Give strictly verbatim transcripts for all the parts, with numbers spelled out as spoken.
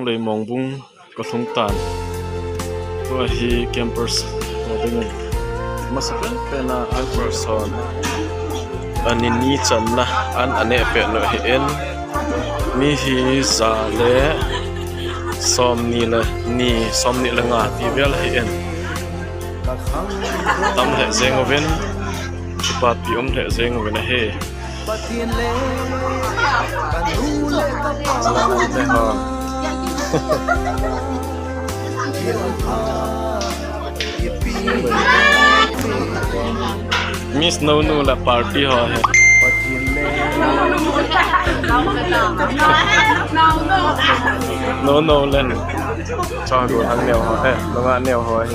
Lei Mongbung ka lhung tan. Tua hi campers ho dingin masa pen pen a campers hon ani ni channa an aneh pet u ahin, mi hi za le som ni le ni, som ni le nga ti vel ahin, tam lheh jeng uvin, kipapi um lheh jeng uvin ahi. Miss Nonu la party ho hi. No, no, len. Chong du hang neo ho hi. Lunga neo ho hi.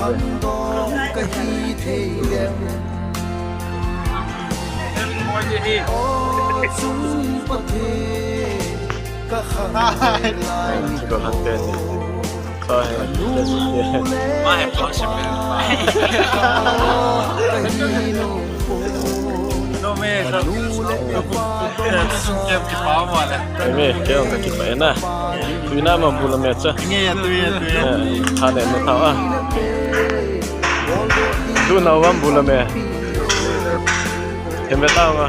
Eme, kei jong kakipah e na. Tui na ma bula me cha. Nge, tui, tui. Ha ne me tao a. Tui na wan bula me. He me tao ma.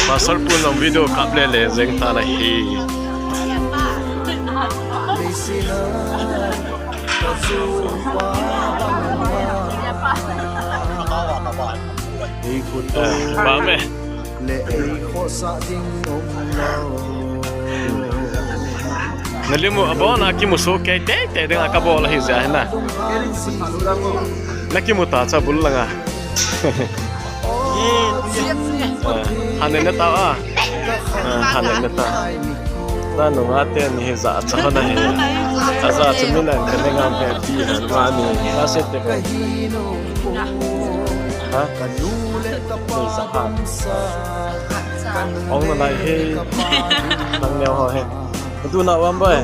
Pastor pu nong video kap le le jeng ta na hi. Eh, ba me. Na limu abon a kimu so kei te te ding a kabol ahi ja hina. Na kimu ta cha bul langa. Eh, hanen na ta a. Eh, hanen na ta. Na nunga te ni hi ja cha hona hi. A ja cha mi nan ka ne ngam he pi han ma ni. Na se te ko. Ha? Ni sa ha. Ong na nai he. Nang neo ho he. Tu na wan bai.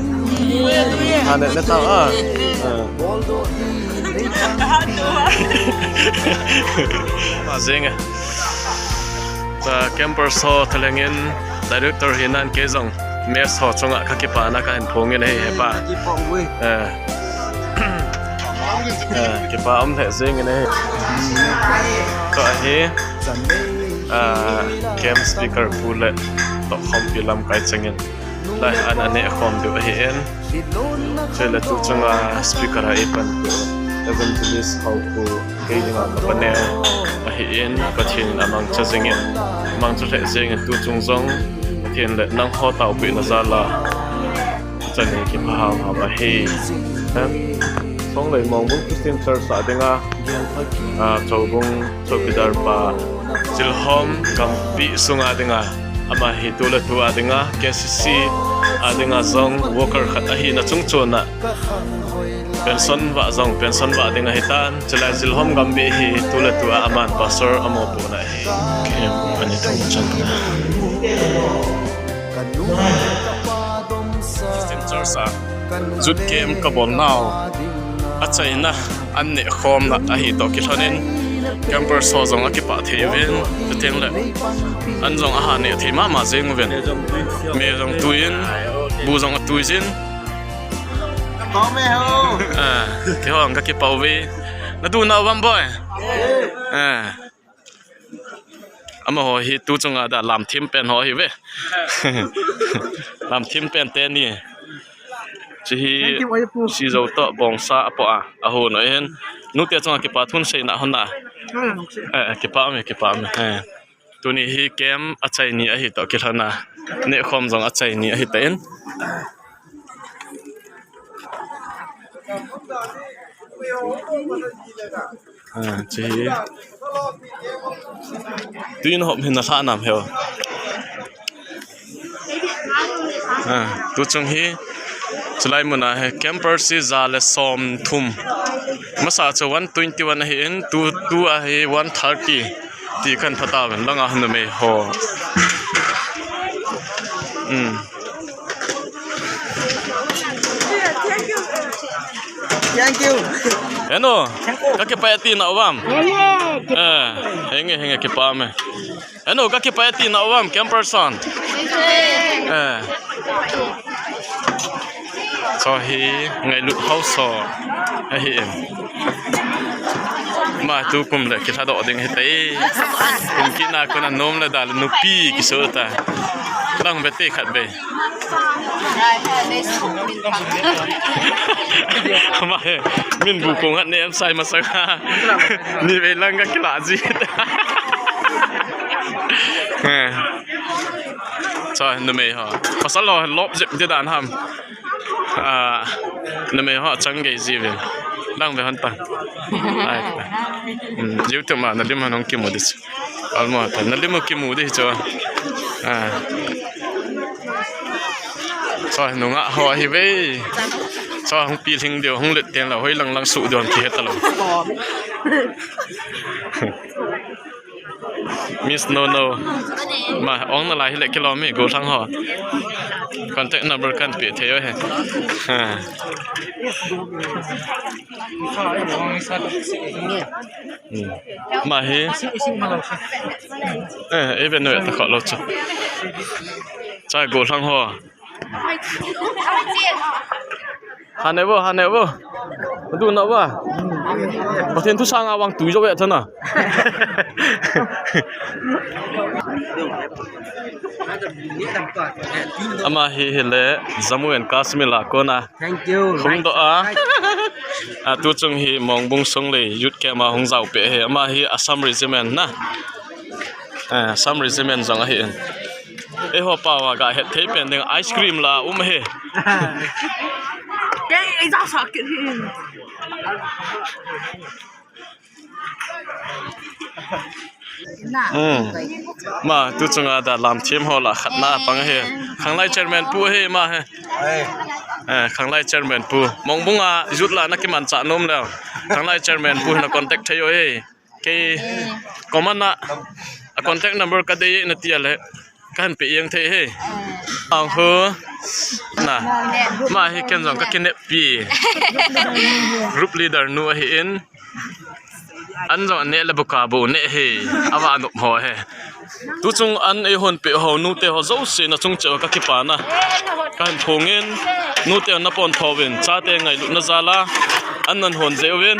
Ha ne ne ta a. Eh. Ma jeng e. Ka campers ho thalengin director hi nan kei jong mess ho chunga kakipana kahin phongin ahi hepa. Kipah ui. Eh. Eh, kipa um lheh jengin ahi. Tua hi, ah, camp speaker pu le tohkhompi lamkai chengin. Lai an aneh khom diu ahin. Chule tu chunga speaker a eipanpi Evangelist Haopu kei dinga ka panel ahin, Pathen in amangcha jingin, amangcha lheh jingin tu chung jong Pathen le nangho taopehna jal a chani kipha hamham ahi. Songlei Mongbung Christian Church a dinga, ah, Choubung Chowkidar pa Chilhom gampi sunga dinga, ama hi tuletu a dinga, K C C a dinga jong worker khat ahina chungchon a pension vah jong, pension vah ding ahitan, chulai Chilhom gampi hi tuletu a aman pastor amopohna ahi. Camp ani thum channa. Christian Church a Youth Camp kabol nau achaina an nehkhomna ahi toh kilhonin, campers ho jong akipah thei uvin, chuteng le an jong aha neh thei mama jeng uvin. Me jong tuiyin, bu jong atuiyin. Ah, keiho jong kakipah uve. Nadu nau vam boi. Ah. Amaho hi tu chunga da lamthim pen ho ahiuve. Lamthim pen teni. Hiche hi sijou toh bongsa apoh a, ahon u ahin. Nute chunga kipa thu naseina hon na. Eh, kipa ume, kipa ume. Eh. Tuni hi camp achaini ahi toh kilhona. Nehkhom jong achaini ahitan. Ah, hiche hi. Tuin hop hin nalhah nam heo. Ah, tu chung hi. Chulai muna hi campers hi ja le somthum. Masa chu one twenty-one ahin, tu, tua hi one thirty. Ti kan phatah uvin langa numei ho. Hmm. Thank you. Heno, kakipah e tina uvam. Eh, henge, henge, kipah me. Heno, kakipah e tina uvam, camper son. Eh. Cho hi ngailut hausa ahi em. Ma tukum le kilhadoh ding hite. Kum kina kona nom le dal nupi kiso ta. Lang bete khat be. Ma he, min bu kong hat ne em sai masanga. Ni ve lang ka kila ji. He. Cho numei ho. Pasal ho lop jep de dan ham. Ah, numei ho chang gei ji ve. Lang ve han ta. Ai. Hmm, YouTube ma nalim han hong kimu di. Almo ta, nalim u kimu di cho. Ah. Cho nunga ho hi ve. Cho hung pi hling deu, hung let ten la, hoi lang lang su deu, ki heta lo. Miss No No. Ma, ong na lai hi le kilom mi, go thang ho. Contact number kan pe thei o he. Ha. Hmm. Ma hi. Eh, even no ta kho lo chu. Cha go thang ho. Hane bo, hane bo. Du na ba. Pathen thu sanga vang tui jo ve thana. Ama hi hi le Jammu and Kashmir la kona. Thank you. Hung do a. A tu chung hi Mongbung Songlei Youth Camp a hung jao pe he. Ama hi Assam Regiment na. Eh, Assam Regiment jong ahi in. Eiho paova ga het thei pen ding ice cream la um he. Kei ei ja sa kit hi. Hmm. Ma, tu chunga da lam thim ho la khat na pang he. Khanglai chairman pu he ma he. Eh, Khanglai chairman pu. Mongbung a youth la na kiman cha nom le. Khanglai chairman pu na contact thei o he. Kei comment a, a contact number ka dei na tia le. Kan pe yang thei he. Ang ho. Na. Ma hi ken jong ka kinep pi. Group leader nu ahi in. An jong ne le buka bu ne he. Awa nup ho he. Tu chung an ei hon pe ho nu te ho jouse na chung cheh ka kipana. Kan phungin nu te na pon thovin chate ngailutna jal a an nan hon jeh uvin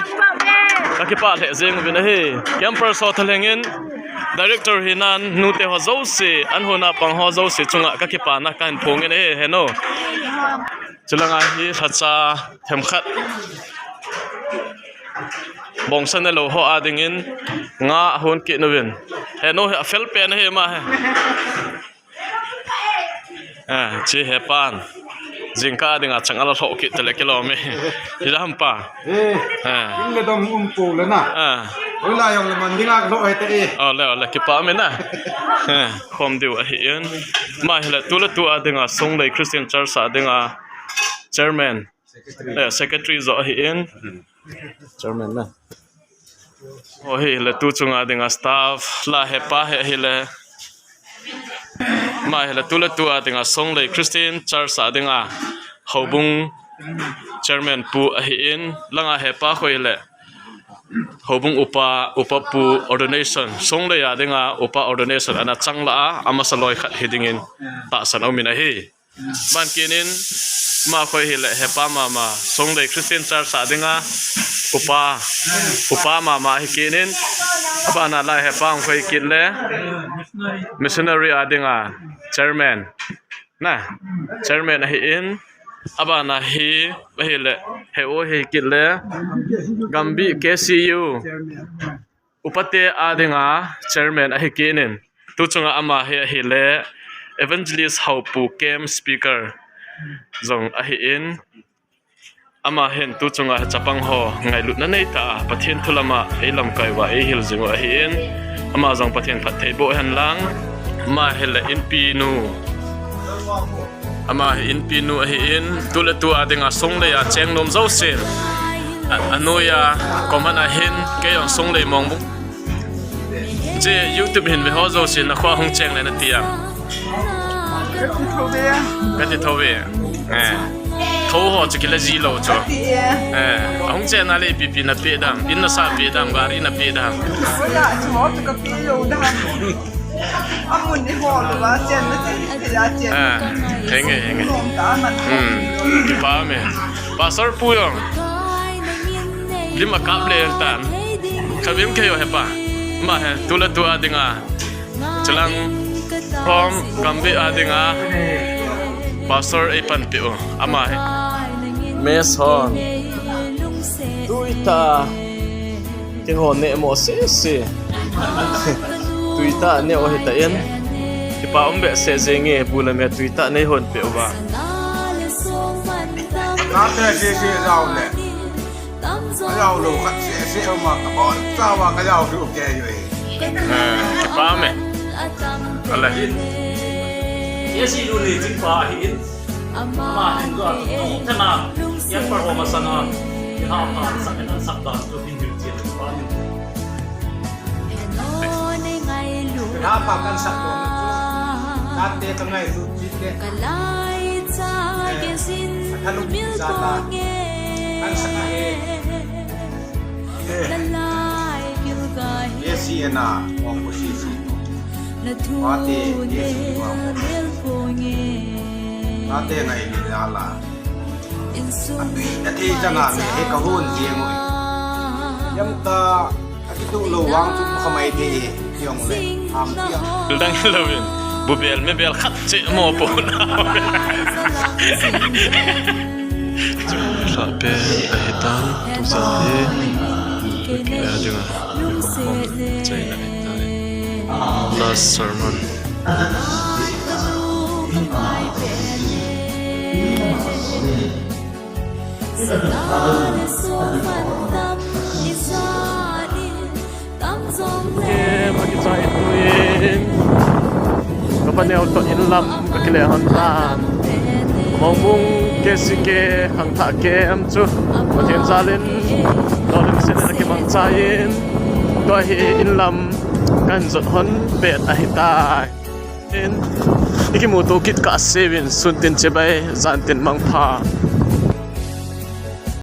ka kipah lheh jeng uvin ahi. Campers ho thalheng in director hinan nu te ho jouse an hon a pang ho jouse chunga ka kipana kan phungin ahi heno. Chulanga hi lhacha themkhat bongsa ne lo ho a dingin nga hon kit uvin. Heno hi a fel pen ahi ma he. Ah, chi he pan. Jingkah dinga chang ala lhoh kit tele kilom e. Hi la ham pa. Eh. Ah. In le dom um po le na. Ah. Oi la yong le man dinga lhoh he te e. Oh, le, le, kipa me na. Ah, khom diu ahi in. Ma hi le tu le tu a dinga Songlei Christian Church a dinga chairman. Secretary. Eh, secretary jo ahi in. Chairman na. O hi le tu chunga dinga staff la hepa he hi le. Ma hi le tu le tu a dinga Songlei Christian Church a dinga Houbung chairman pu ahi in langa hepa khoi le. Houbung upa, upa pu ordination. Songlei a dinga upa ordination ana chang la a, amasa loi khat hi dingin tahsan umin ahi. Ban kinin, ma khoi hi le hepa mama, Songlei Christian Church a dinga, upa, upa mama hi kinin, abana la hepa khoi kit le, missionary a dinga, chairman, na, chairman ahi in, abana hi, ahi le, he o hi kit le, Gambi K C U. Upate a dinga chairman ahi kinin, tu chunga ama hi ahi le Evangelist Haupu camp speaker jong ahi in, ama hin tu chunga chapang ho ngailutna nei ta a Pathen thu lama ei lamkai uva ei hil jing u ahi in, ama jong Pathen phatthei boh hen lang, ama hi le inpi nu. Ama hi inpi nu ahi in, tu le tu a dinga Songlei a cheng nom jouse. A, a noiya, comment a hin, kei jong Songlei Mongbung. Che YouTube hin ve ho jouse, na khua hung cheng le na ti am. Ka ti thou ve. Eh. Ho ho chu kila ji lou chu. Ati e. Eh, ahung chena le ipi ipi napeh dam, in nasah peh dam, gari napeh dam. Oya, chu ho chu kapeh lou dam. Amun ni ho lou va, chen na chen ni kaya chen. Ah, henge, henge. Nom ta man. Hmm, kipa me. Pastor pu jong. Lim akap le tan. Kavim kei o hepa. Ma he, tu le tu a dinga. Chulang hom kambi a dinga. Pastor ei panpi u. Ama he. Mes hon. Tuita. Keiho neh mo sese. Tuita neh o hita in. Kipa um behseh jenge bu le me tuita nei hon pe uva. Nate sese jao le. Jao lou khat sese uma ka bon chawa ka jao lou kei jui. Eh, kipa me. Ale. Esi lu ni jing pa hi in. Ama hin jua tu thana. Yan par ho masanga. Ina pa sa ina sa dan tu hin hin jin pa hin. Ina pa kan sa ko. Tate ka ngai lu jin de. Kalai cha ke sin mil ko nge. Kan sa ka he. Esi ena, wa ko si si. Mate, Esi wa ko. Mate ngai ni la la. Ati, ati changa me he ka hon jeng oi. Yam ta, ati tu lo wang chu khamai te. Dang lovin. Bubel, mebel khat che mo po na. Lapen ahitan, tujan hi. Kaya dinga. Chaina ahitan. Last sermon. Kem akichai tuin. Kapaneo to in lam kakile hon tan. Mongmung K C K hangthah kem chu. Pathen jalin. Lolim sin akimangchai in. Tua hi in lam kan jot hon pet ahitai. In, ikimuto kit kah seuvin, suntin chibai, jantin mangpha.